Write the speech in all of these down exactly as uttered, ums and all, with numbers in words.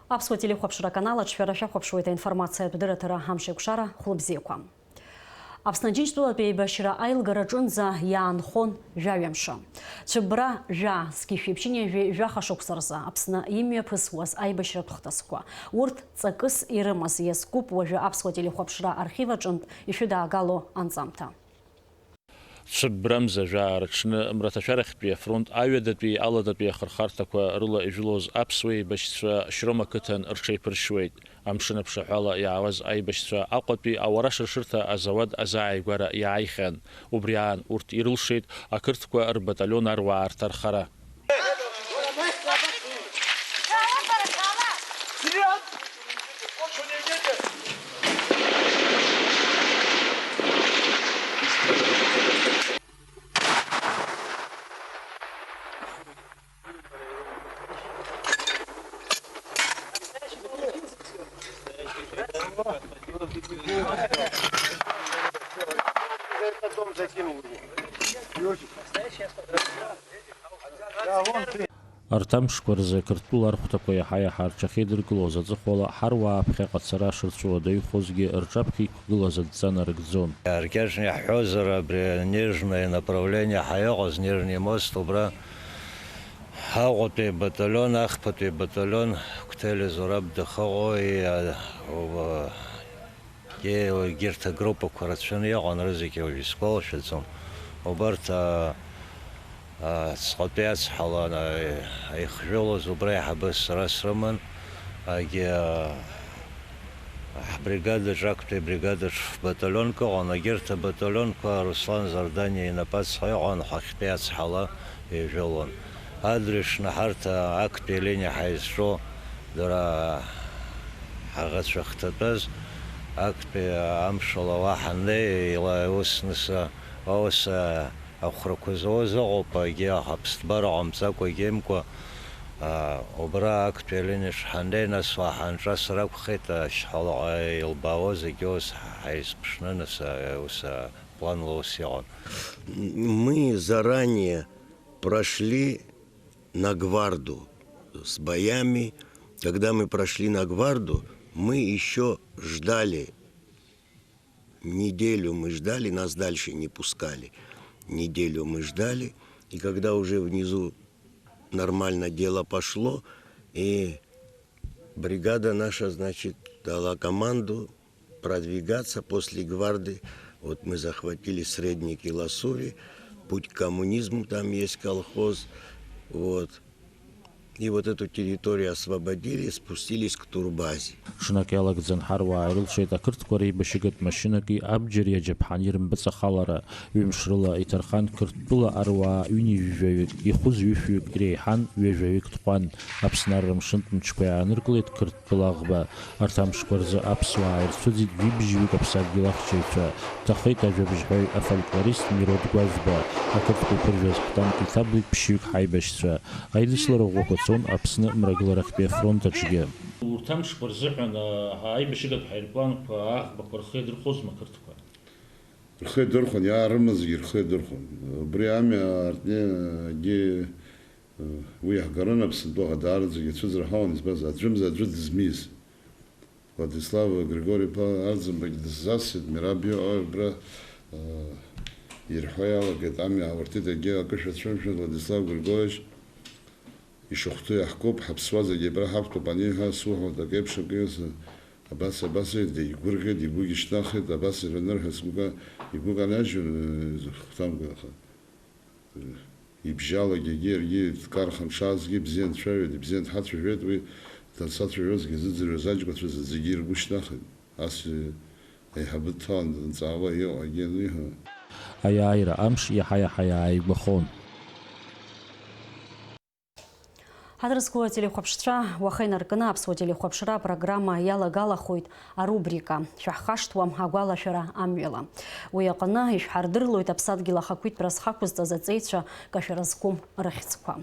Аԥсуа телехәаԥшра аканал аҿы шәара шәахәаԥшуеит аинформациатә дырраҭара Амшеикәшара. Хәлыбзиақәа. Аԥсны Аџьынџьтәылатә еибашьра аилгара аҿынӡа иаанхон жәаҩа мшы. Цәыббра жәаа, зқьи жәшәи ԥшьынҩажәи жәаха шықәса рзы Аԥсны имҩаԥысуаз аибашьратә хҭысқәа. Урҭ ҵакыс ирымаз иазкуп уажәы Аԥсуа телехәаԥшра архив аҿынтә ишәыдаагало анҵамҭа. Цәыббрамза жәаа рыҽны Мраҭашәарахьтәи афронт аҩадатәи аладатәи ахырхарҭақәа рыла ижәылоз аԥсуа еибашьцәа Шьрома қыҭан рҽеиԥыршьуеит. Амшын аԥшаҳәала иаауаз аибашьцәа Аҟәатәи ауара шыршырҭа азауад азааигәара иааихьан. Убри аан урҭ ирылшеит ақырҭқәа рбаталион аруаа рҭархара. Арҭ амшқәа рзы Қырҭтәыла архәҭақәа иаҳа-иаҳа рҽахьеидыркылоз аҵыхәала, ҳаруаа ԥхьаҟа ацара шырцәуадаҩхозгьы, рҿаԥхьа иқәгылаз адҵа нарыгӡон. Аркьаҿны иаҳҳәозар, абри Нежное направление ҳаиҟаз, Нежный мост, убра Аҟәатәи баталион, ахԥатәи баталион, Қәҭели Зураб дахыҟоуи, а, уба, Егьи, егьырҭ агруппақәа рацәаны иҟан, рызегьы уажә исгәалашәаӡом. Убарҭ, а, а, ҵҟатәи ацҳала, а, ихжәылоз убра аиҳабы сара срыман, егьи, а, ҳбригадаҿ, актәи абригадаҿ фбаталионк ыҟан, егьырҭ абаталионқәа Руслан Зардани инапы ацҳа иҟан, ҳахьтәи ацҳала ижәылон. Адырҩаҽны ҳарҭ актәи алиниа ҳаизҿу дара ҳаӷацәа хҭатәаз, актәи амшала уа ҳаннеи, ила ус ныс, уа ус ахәрақәа зауаз ыҟоуп, егьи аԥсҭбара ҟамҵакәа, егьимкәа, а, убра актәи алиниаҿ ҳаннеи, нас уа ҳанҿасыр акәхеит, ашьхалаҟа илбаауаз зегьы ус ҳаизԥшны, нас, а, ус, а, планла ус иҟан. Мы заранее прошли на гварду с боями. Когда мы прошли на гварду, мы ещё ждали. Неделю мы ждали, нас дальше не пускали. Неделю мы ждали. И когда уже внизу нормально дело пошло, и бригада наша, значит, дала команду продвигаться после гварды. Вот мы захватили Средний Киласури, путь к коммунизму, там есть колхоз. Вот. И вот эту территорию освободили, спустились к турбазе. Ҽнак иалагӡан ҳаруаа ирылшеит ақырҭқәа реибашьыгатә машьынақәеи абџьари аџьаԥҳани рымпыҵахалара. Ҩымш рыла иҭархан Қырҭтәыла аруаа ҩынҩажәаҩык, ихәыз ҩышәҩык иреиҳан, ҩажәаҩык ҭҟәан. Аԥсны арра мшынтә мчқәа иааныркылеит Қырҭтәыла аӷба. Арҭ амшқәа рзы аԥсуаа ирцәыӡит жәибжьҩык аԥсадгьыл ахьчаҩцәа. Ҭахеит ажәабжьҳәаҩ, афольклорист Мирод Гәажәба. Ақырҭқәа иԥыржәаз ҳтанк иҭаблит ԥшьҩык ҳаибашьцәа. Аидыслара ӷәӷәақәа цон Аԥсны мрагыларахьтәи афронт аҿгьы. Урҭ амшқәа рзыҳәан, а, аибашьыгатә ҳаирпланқәа аӷбақәа рхы иадырхәозма ақырҭқәа? Рхы иадырхәон, иаарымазгьы рхы иадырхәон. Убри амҩа аартны, егьи, уи иаҳгарын Аԥсынтәыла даараӡагьы ацәыӡра ҳауан, избанзар, аӡәымзар аӡәы дызмиз. Владислав Григори-иԥа Арӡынбагь дысзасит, Мераб иҟоуп, убра, э, ирҳәо иалагеит, амҩа ауртит, егьи акы шәацәымшәан, Владислав Григорьевич, ишахәҭоу иаҳкуп, ҳаԥсуа зегьы абра ҳақәтәоуп аниҳәа, суҳәоит, акеиԥш акы иазы, абас, абас, деигәырӷьеит, игәы гьышьҭнахит, абас ирнырҳәа сгәы ка-, игәы канажьуан, э, хәҭамкәа, аха. Ибжьалагьы егьи иаргьы дкархан дшаазгьы ибзиа анцәажәеит, ибзиа дҳацәажәеит, уи дансацәажәозгьы зыӡырҩуаз аџьмақәа зегьы ргәы шьҭнахит. Ас, э, аиҳабы дҭалан данҵаауа иҟагьы аниҳәа. Аиааира амш иаҳа-иаҳа иааигәахон. Ҳаҭыр зқәу ателехәаԥшцәа, уаха инаркны аԥсуа телехәаԥшра апрограмма иалагалахоит арубрика «Шәаҳхашҭуам агәалашәара амҩала». Уи аҟны ишәҳардырлоит аԥсадгьыл ахақәиҭтәра зхақәызҵаз аҵеицәа кашәара зқәым рыхьӡқәа.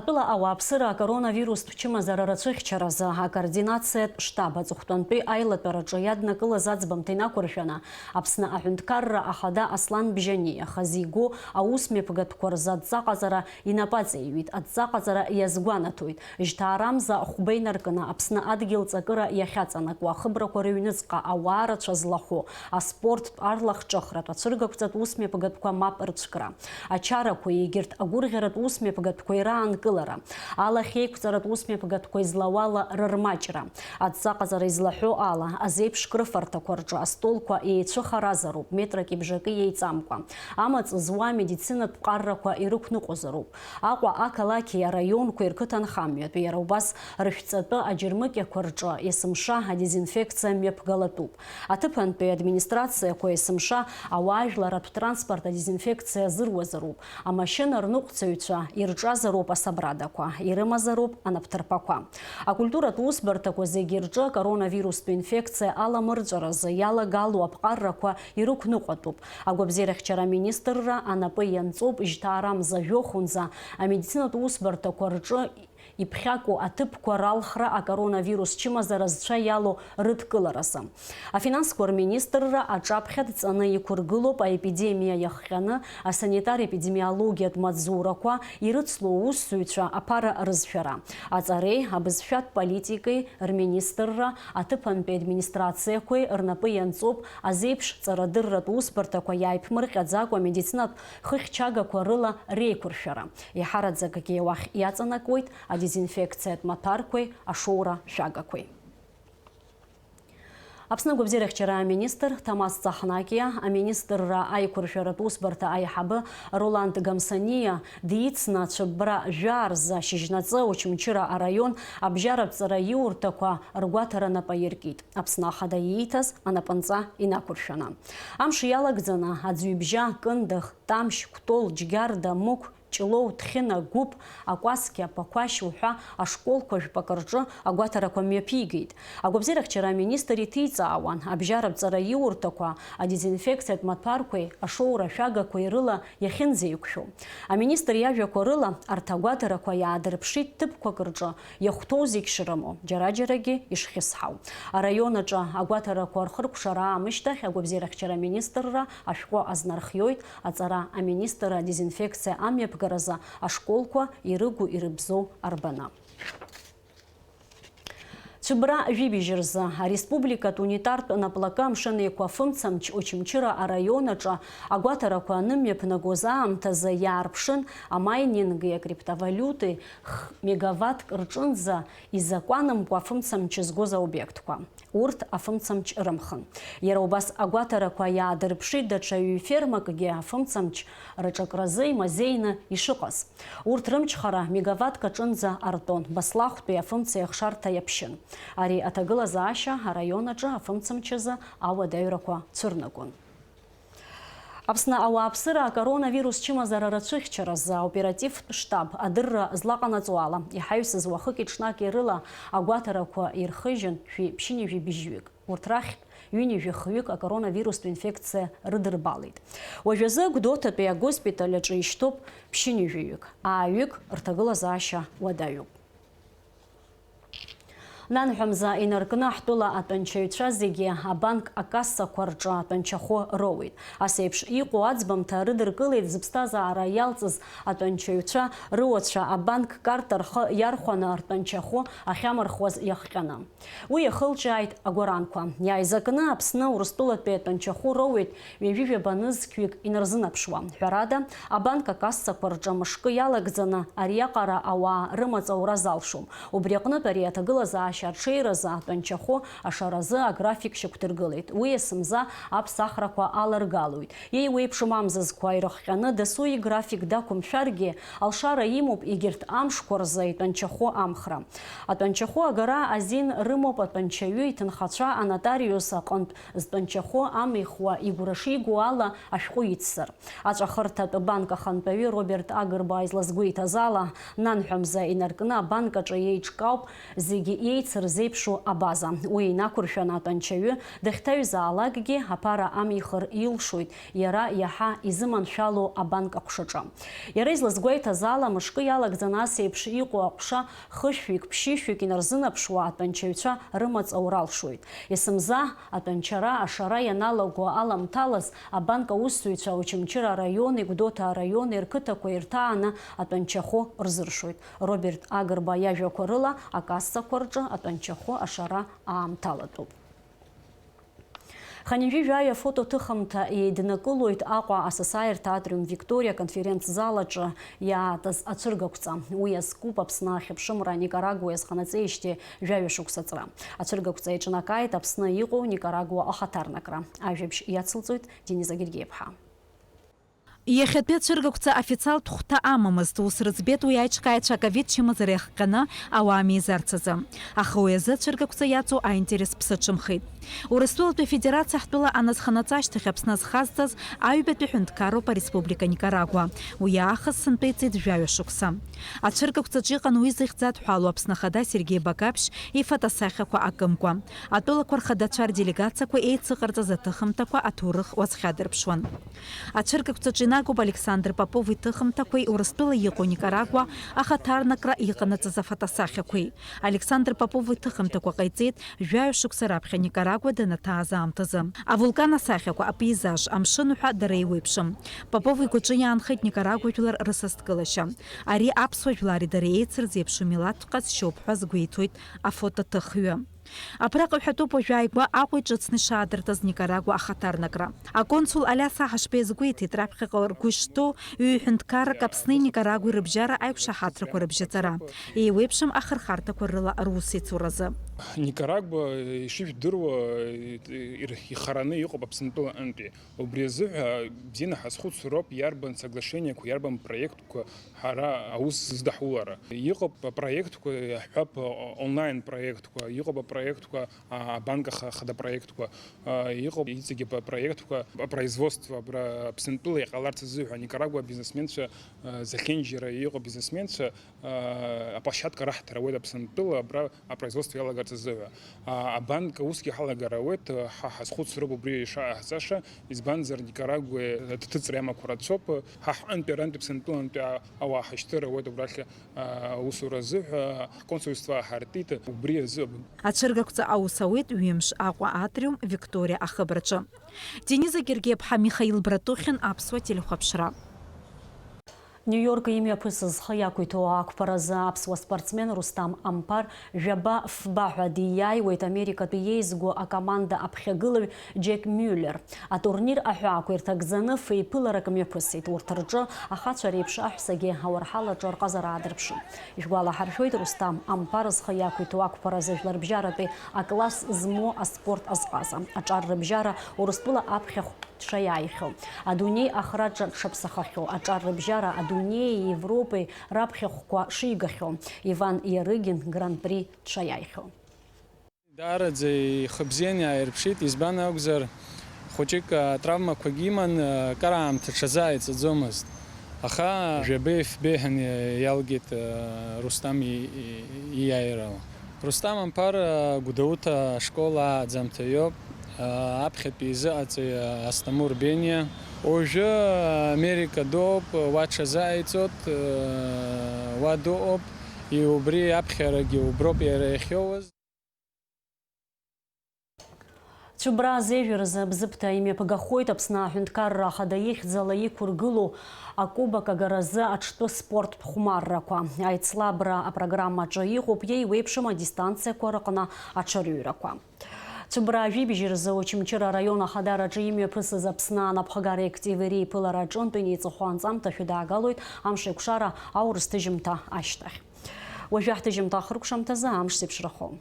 Атәыла ауааԥсыра акоронавирустә чымазара рацәыхьчаразы акоординациатә штаб аҵыхәтәантәи аилатәараҿы иаднакылаз аӡбамҭа инақәыршәаны, Аԥсны аҳәынҭқарра ахада Аслан Бжьаниа хазы игоу аусмҩаԥгатәқәа рзы адҵаҟаҵара инапы аҵеиҩит, адҵаҟаҵара иазгәанаҭоит, жьҭаарамза хәба инаркны Аԥсны адгьыл ҵакыра иахьаҵанакуа ахыбрақәа рыҩныҵҟа ауаа рацәа злахәу аспорттә, арлахҿыхратә, ацәыргақәҵатә усмҩаԥгатәқәа мап рцәкра, ачарақәеи егьырҭ агәырӷьаратә усмҩаԥгатәқәеи раанкылара, алахьеиқәҵаратә усмҩаԥгатәқәа излауала рырмаҷра. Адҵаҟаҵара излаҳәо ала, азеиԥш крыфарҭақәа рҿы астолқәа еицәыхаразароуп, метрак ибжакы иеиҵамкәа. Амаҵ зуа амедицинатә ԥҟаррақәа ирықәныҟәозароуп. Аҟәа ақалақьи араионқәеи рқыҭанхамҩатәи, иара убас рышәҵатәы аџьармыкьақәа рҿы есымша адезинфекциа мҩаԥгалатәуп. Аҭыԥантәи администрациақәа есымша ауаажәларратә транспорт адезинфекциа азыруазароуп, амашьына рныҟәцаҩцәа ирҿазароуп асабрадақәа, ирымазароуп анапҭырԥақәа. Акультуратә усбарҭақәа зегьы рҿы акоронавирустә инфекциа аламырҵәаразы иалагало аԥҟаррақәа ирықәныҟәатәуп. Агәабзиарахьчара аминистрра анапы ианҵоуп жьҭаарамза жәохәынӡа амедицинатә усбарҭақәа рҿы иԥхьаку аҭыԥқәа ралхра акоронавирус чымазара зцәа иалоу рыдкыларазы. Афинансқәа рминистрра аҿаԥхьа дҵаны иқәыргылоуп аепидемиа иахҟьаны асанитар-епидемиологиатә маҵзурақәа ирыцло аусзуҩцәа аԥара рызшәара. Аҵареи абызшәатә политикеи рминистрра аҭыԥантәи администрациақәеи рнапы ианҵоуп азеиԥш ҵарадырратә усбарҭақәа иааиԥмырҟьаӡакәа медицинатә хыхьчагақәа рыла реиқәыршәара. Еиҳараӡакгьы уахь иаҵанакуеит адезинфекциатә маҭәарқәеи ашоура шәагақәеи. Аԥсны агәабзиарахьчара аминистр Ҭамаз Ҵаҳнакиа, аминистрра аиқәыршәаратә усбарҭа аиҳабы Роланд Гамсаниа дицны ацәыббра жәаа рзы ашьыжьнаҵы Очамчыра араион абжьаратә ҵараиурҭақәа ргәаҭара нап аиркит, Аԥсны Ахада ииҭаз анапынҵа инақәыршәаны. Амш иалагӡаны Аӡҩыбжьа, Кындыӷ, Тамшь, Кәтол, Џьгьарда, Мықә, Ҷлоу, Ҭхьына, Гәыԥ, Акәасқьа, Ԥақәашь уҳәа ашколқәа жәпакы рҿы агәаҭарақәа мҩаԥигеит. Агәабзиарахьчара аминистр иҭиҵаауан абжьаратә ҵараиурҭақәа, адезинфекциатә маҭәарқәеи ашоура шәагақәеи рыла иахьынӡеиқәшәо. Аминистр иажәақәа рыла, арҭ агәаҭарақәа иаадырԥшит ҭыԥқәак рҿы иахәҭоу зегь шрымоу, џьара-џьарагьы ишхьысҳау. Араион аҿы агәаҭарақәа рхыркәшара аамышьҭахь агәабзиарахьчара аминистрра ашәҟәы азнархиоит аҵара аминистр адезинфекциа амҩаԥгаразы ашколқәа ирыгу-ирыбзоу арбаны. Цәыббра жәибжь рзы ареспубликатә унитартә наплакы амшын еиқәа афымцамч Очамчыра араион аҿы агәаҭарақәа анымҩаԥнагоз аамҭазы иаарԥшын амайнинги акриптовалиутеи х-, мегаваттк рҿынӡа изакәанымкәа афымцамч згоз аобиектқәа. Урҭ афымцамч рымхын. Иара убас агәаҭарақәа иаадырԥшит даҽа ҩ-фермакгьы афымцамч рҿакразы имазеины ишыҟаз. Урҭ рымчхара мегаваттк аҿынӡа артон, Баслахәтәи афымцеихшарҭа иаԥшьын. Ари аҭагылазаашьа араион аҿы афымцамч азы ауадаҩрақәа цәырнагон. Аԥсны ауааԥсыра акоронавирус чымазара рацәыхьчаразы аоперативтә штаб адырра злаҟанаҵо ала, иҳаҩсыз уахыки ҽнаки рыла агәаҭарақәа ирхыжьын шәи ԥшьынҩажәи быжьҩык. Урҭ рахьтә ҩынҩажәи хҩык акоронавирустә инфекциа рыдырбалеит. Уажәазы Гәдоуҭатәи агоспиталь аҿы ишьҭоуп ԥшьынҩажәаҩык, ааҩык рҭагылазаашьа уадаҩуп. Нанҳәа мза инаркны ҳтәыла атәанчаҩцәа зегьы абанк акассақәа рҿы атәанчахәы роуеит. Ас еиԥш иҟоу аӡбамҭа рыдыркылеит зыԥсҭазаара иалҵыз атәанчаҩцәа рыуацәа абанк карта рхы иархәаны ртәанчахәы ахьамырхуаз иахҟьаны. Уи иахылҿиааит агәаранқәа. Иааизакны Аԥсны Урыстәылатәи атәанчахәы роуеит ҩажәи жәаба нызқьҩык инарзынаԥшуа. Ҳәарада, абанк акассақәа рҿы мышкы иалагӡаны ариаҟара ауаа рымаҵ аура залшом. Убри аҟнытә ари аҭагылазаашьа аҽеиразы атәанчахәы ашаразы аграфик шьақәдыргылеит. Уи есымза аԥсахрақәа аларгалоит. Еиуеиԥшым амзызқәа ирыхҟьаны дасу играфик дақәымшәаргьы, алшара имоуп егьырҭ амшқәа рзы итәанчахәы амхра. Атәанчахәы агара азин рымоуп атәанчаҩы иҭынхацәа анотариус аҟынтә зтәанчахәы амихуа игәра шиго ала ашәҟәы ицзар. Аҵәахырҭатә банк ахантәаҩы Роберт Агрба излазгәеиҭаз ала, нанҳәа мза инаркны абанк аҿы еиҿкаауп зегьы еицыз Сырзеиԥшу абаза. Уи инақәыршәаны атәанчаҩы дахьҭаҩзаалакгьы аԥара амихыр илшоит, иара иаҳа изыманшәало абанк аҟәшаҿы. Иара излазгәеиҭаз ала, мышкы иалагӡаны ас еиԥш иҟоу аҟәша хышәҩык, ԥшьышәҩык инарзынаԥшуа атәанчаҩцәа рымаҵ ауралшоит. Есымза атәанчара ашара ианалаго аламҭалаз, абанк аусзуҩцәа Очамчыра араиони Гәдоуҭа араиони рқыҭақәа ирҭааны атәанчахәы рзыршоит. Роберт Агрба иажәақәа рыла, акассақәа рҿы атәанчахәы ашара аамҭалатәуп. Хынҩажәи жәаҩа афотоҭыхымҭа еиднакылоит Аҟәа асасааирҭа Атриум Викториа аконференц-зал аҿы иаатыз ацәыргақәҵа. Уи иазкуп Аԥсны ахьыԥшымра Никарагуа иазханаҵеижьҭеи жәаҩа шықәса ҵра. Ацәыргақәҵа еиҿнакааит Аԥсны иҟоу Никарагуа ахаҭарнакра. Ажәабжь иацылҵоит Дениза Гергиеԥҳа. Иахьатәи ацәыргақәҵа официалтә хәҭа амамызт, ус рыӡбеит уи аиҿкааҩцәа аковид чымазара иахҟьаны ауаа меизарц азы. Аха уи азы ацәыргақәҵа иаҵоу аинтерес ԥсаҽымхеит. Урыстәылатәи Афедерациа ҳтәыла аназханаҵа ашьҭахь Аԥсны азхазҵаз аҩбатәи ҳәынҭқарроуп ареспублика Никарагуа. Уи аахыс сынтәа иҵит жәаҩа шықәса. Ацәыргақәҵаҿы иҟан уи зыхьӡ адҳәалоу Аԥсны Ахада Сергеи Багаԥшь ифотосахьақәа акымкәа, атәылақәа рхадацәа рделегациақәа еицыҟарҵаз аҭыхымҭақәа аҭоурых уазхьадырԥшуан. Ацәыргақәҵаҿы инагоуп Александр Попов иҭыхымҭақәеи Урыстәыла иҟоу Никарагуа ахаҭарнакра иҟанаҵаз афотосахьақәеи. Александр Попов иҭыхымҭақәа ҟаиҵеит жәаҩа шықәса раԥхьа Никарагуа данаҭааз аамҭазы. Авулкан асахьақәа, апеизаж, амшын уҳәа дара еиуеиԥшым. Попов игәаҿы иаанхеит Никарагуа жәлар рысасдкылашьа. Ари аԥсуа жәлари дареи еицырзеиԥшу милаҭтә ҟазшьоуп ҳәа азгәеиҭоит афотоҭыхҩы. Абраҟа иҳәатәуп уажәы ааигәа Аҟәа иҿыцны ишаадыртыз Никарагуа ахаҭарнакра. Аконсул Алиас Аҳашба иазгәеиҭеит, раԥхьаҟа ргәы ишҭоу ҩ-ҳәынҭқаррак Аԥсни Никарагәеи рыбжьара аиқәшаҳаҭрақәа рыбжьаҵара, еиуеиԥшым ахырхарҭақәа рыла русеицуразы. Никарагуа, ишыжәдыруа, ир-, ихараны иҟоуп Аԥсынтәылаҟынтәи. Убри азыҳәа бзианы ҳазхәыцроуп, иарбан соглашениеқәа, иарбан проектқәа ҳара аус зыдаҳулара. Иҟоуп апроектқәа, иаҳҳәап, онлайн проектқәа, иҟоуп апроектқәа, а, абанк аха-, ахада проектқәа, а, иҟоуп иҵегьы ап-, проектқәа, апроизводство абра Аԥсынтәыла иҟаларц азыҳәа, Никарагуа бизнесменцәа, а, зехьынџьара иҟоу бизнесменцәа, а, аплощадка раҳҭар ауеит Аԥсынтәыла, абра апроизводство иалагарц азыҳәа. А, абанк усгьы ҳалагар ауеит, ҳа ҳазхәыцроуп убри ишааҳҵаша, избанзар, Никарагуа аҭыҵра иамақәа рацәоуп, ҳа ҳҟынтәи арантәи Аԥсынтәылантәи а-, ауаа ҳашьҭыр ауеит убрахь, а, аусура азыҳәа, ҳконсульство ааҳартит, убри азы. Ацәыргақәҵа аус ауеит ҩымш Аҟәа Атриум Викториа ахыбраҿы. Дениза Гергиаԥҳа, Михаил Братухин, Аԥсуа телехәаԥшра. Нью-Йорк имҩаԥысыз зхы иақәиҭу ақәԥаразы аԥсуа спортсмен Рустам Амԥар жәаба фба ҳәа диааиуеит Америкатәи иеизго акоманда аԥхьагылаҩ Џьек Миуллер. Атурнир аҳәаақәа ирҭагӡаны феиԥыларак мҩаԥысит. Урҭ рҿы ахацәа реиԥш аҳәсагьы ауарҳалаҿы рҟазара аадырԥшит. Ишәгәалаҳаршәоит, Рустам Амԥар зхы иақәиҭу ақәԥаразы жәларбжьаратәи акласс змоу аспорт азҟаза. Аҿар рыбжьара Урыстәыла аԥхьахә дшаиааихьоу, адунеи ахраҿы дшаԥсахахьоу, аҿар рыбжьара адунеии Европеи раԥхьахәқәа шигахьоу, Иван Иарыгин Гран-при дшаиааихьоу. Даараӡа ихы бзианы иааирԥшит, избан акәзар, хәыҷык атравмақәагьы иман, акыр аамҭа дшазааиҵаӡомызт. Аха жәабеи фбеи ҳәа иалгеит, э, Рустам и-, и-, ииааирала. Рустам Амԥар, э, Гәдоуҭа ашкол ааӡамҭа иоуп, э, аԥхьатәи изыҟаҵаҩ, э, Астамур Бениа. Уажәы Америка дууп, уа дшазааиҵоит, э, уа дыҟоуп, и-, убри аԥхьарагьы уброуп иара иахьоуаз. Цәыбраа зежәа рзы Бзыԥҭа имҩаԥгахоит Аԥсны аҳәынҭқарра ахада ихьӡала иқәыргылоу акубок агаразы аҽтәы спорттә хәмаррақәа. Аицлабра апрограммаҿы иҟоуп иеиуеиԥшым адистанциақәа рыҟны аҽырҩрақәа. Цәыбраа жәибжь рзы Очамчыра араион ахадараҿы имҩаԥысыз Аԥсны анапхгара актив иреиԥылара аҿынтә инеиҵыху анҵамҭа шәыдаагалоит амш еиқәшара аурыс ҭыжьымҭа ашьҭахь. Уажәы ҳҭыжьымҭа ахыркәшамҭазы амш зеиԥшрахо.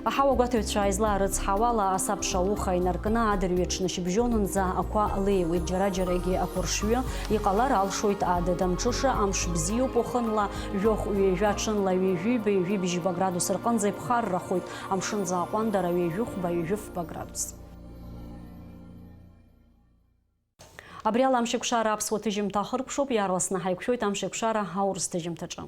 Аҳауагәаҭаҩцәа излаарыцҳауала, асабша ауха инаркны адырҩаҽны шьыбжьонынӡа ақәа леиуеит, џьара-џьарагьы ақәыршҩы иҟалар алшоит адыд. Амҽыша амш бзиоуп, уахынла жәохә ҩажәа, ҽынла ҩажәиба, ҩажәи бжьба градус рҟынӡа иԥхаррахоит, амшынӡы аҟәандара ҩажәи хәба, ҩажәи фба градус. Абри ала амшеиқәшара аԥсуа ҭыжьымҭа ахыркәшоуп, иаарласны ҳаиқәшәоит амшеиқәшара аурыс ҭыжьымҭаҿы.